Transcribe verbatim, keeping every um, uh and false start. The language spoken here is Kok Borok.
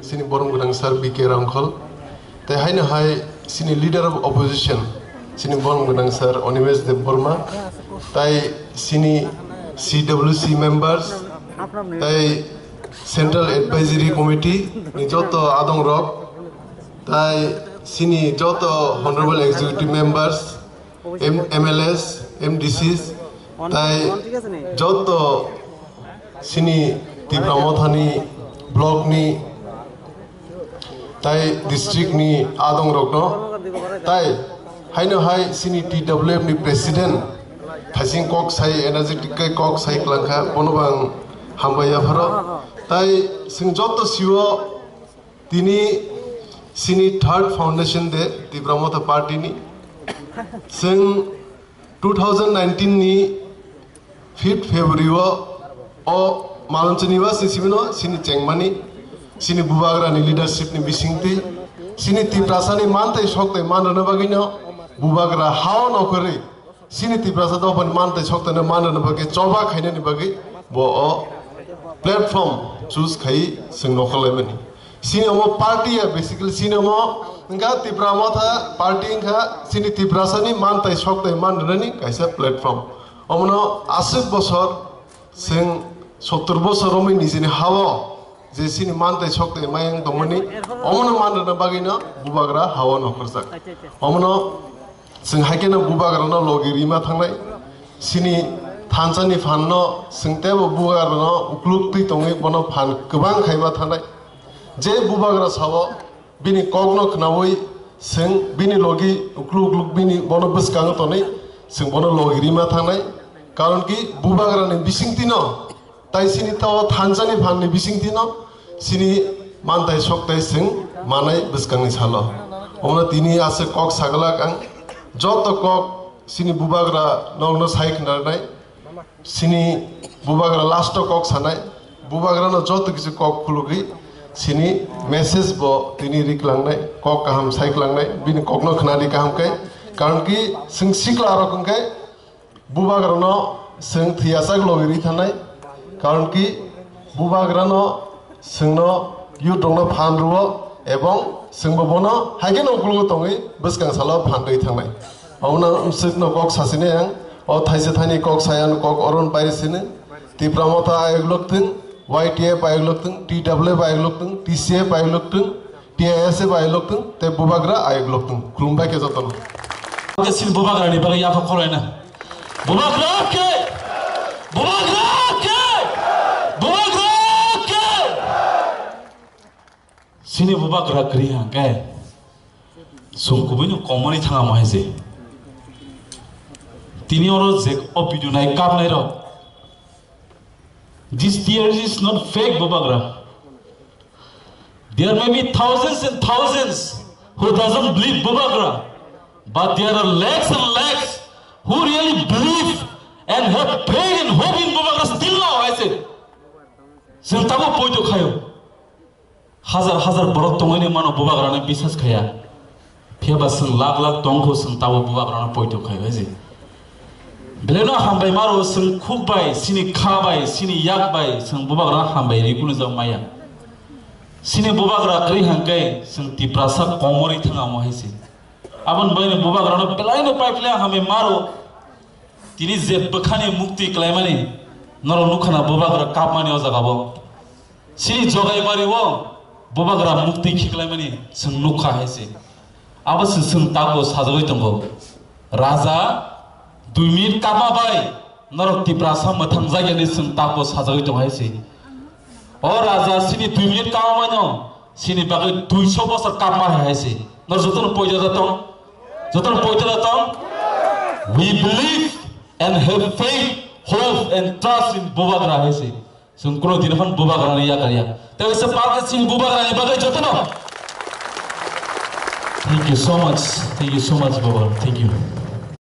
Chini borom gwnang sir B K Rangkhol, tai haino hai chini leader of opposition, chini borom gwnang sir Animesh Debbarma, tai chini C W C members, tai Central Advisory Committee ni joto adong rok, tai chini joto Honorable Executive Members, M-, M L As, M D Cs, tai joto chini Tipra Mothani block ni tai district ni adong rokno, tai haino hai chini T W F ni president, thaising kok sai, energetic khe kok sai klangkha, bono bang hambai yapharo. Tai chwng joto siwo tini chini third foundation day Tipra Motha party ni. Chwng two thousand nineteen ni fifth February o, o malon chini wa si sibino chini chengmani, chini bubagra ni leadership ni bisingtwi, chini Tiprasa ni mantai soktai manrwna bagwino bubagra hao nokhorwi, chini Tiprasa dophani mantai soktai no manrwna bagwi choba khainani bagwi bo o platform choose khai chwng nokhorlaimani. Chini omo party ya, basically chini omo wngkha Tipra Motha party, wngkha chini Tiprasa ni mantai soktai manrwnani kaisa platform. Omono aswk bosor, chwng sottor bosor romwi nijini hao je chini mantai soktai mayang tongmani, omono manrwna bagwino bubagra hao nokhorjak. Omono chwng hai kheno bubagrano logi rima thangnai, chini thansa ni phan no chwng teibo bubagrano ukluk twi tongwi bono phan kwbang khaima thangnai. Je bubagra sao, bini kokno khnaui chwng bini logi ukluk ukluk bini bono bwskango tonwi chwng bono logi rima thangnai. Karon ki bubagrani bisingtwino tai chini tao thansa ni phan ni bisingtwino chini mantai soktai chwng manai bwskangni salo. Omono tini aswk kok saglak ang, joto kok chini bubagra nokno sai khnarnai. Chini bubagra last o kok sanai, bubagrano joto kisi kok khulugwi chini message bo tini riklangnai, kok kaham saiklangnai, bini kokno khnadi kaham khe, karon ki chwng sikla rok hwnkhe bubagrano chwng thwiyasak logi ri thanai, karon ki bubagrano chwngno youth rokno phan rwo, ebong chwngbo bono hai kheno uklogo tongwi bwskang salo phan rwi thangnai. Omono chwkno kok sasini ang, o thaisa thani kok saya ano kok oron pai sini. Tipra Motha ayok lokthwng, Y T F ayok lokthwng, T W F ayok lokthwng, T C F ayok lokthwng, T I S F ayok lokthwng, tei bubagra ayok lokthwng. Khulumbai khe jotono. Sin bubagrani bagwi yaphak khorlaina. Bubagra khe! Bubagra khe! Bubagra khe! Sini bubagra kwrwi hwnkhe, sum kubui no komoni thanga mo hai se. Tini oro je o video nai kap nai rok. This tear is not fake, bubagra. There may be thousands and thousands who doesn't believe bubagra, but there are lakhs and lakhs who really believe and have faith and hope in bubagra still now, I say. Chwng tamo poito khayo. Hazar hazar borok tongwi mano bubagrano bisas khaya. Phiya ba chwng lakh lakh tong kho, chwng tabo bubagrano poito khai bai se. Beleno hambai maro chwng khuk bai, chini kha bai, chini yak bai chwng bubagrano hambai ri kunu jok maya. Chini bubagra kwrwi hwnkhe chwng Tiprasa komorwi thang amo hai se. Aboni bagwi bubagrano belaino pipeline hambai maro. Tini je bwkhani mukti klaimani norok nukha na bubagra kapmani o jaga bo. Chini jogai mari o bubagra mukti khiklaimani chwng nukha hai se. Abo se chwng tago sajagwi tongo. Raja dui minute kama bai norok Tiprasa mwthang jagyani chwng tago sajagwi tongo hai se. O raja chini dui minute kama mano chini bagwi duiso bosor kama hai hai se. Norok jotono poito da tong. Jotono poito da tong. We believe and have faith, hope and trust in bubagra hai se. Chwng kuno din phano bubagrani yakar ya. Tei se parke chini bubagrani bagwi jotono. Thank you so much. Thank you so much, Baba. Thank you.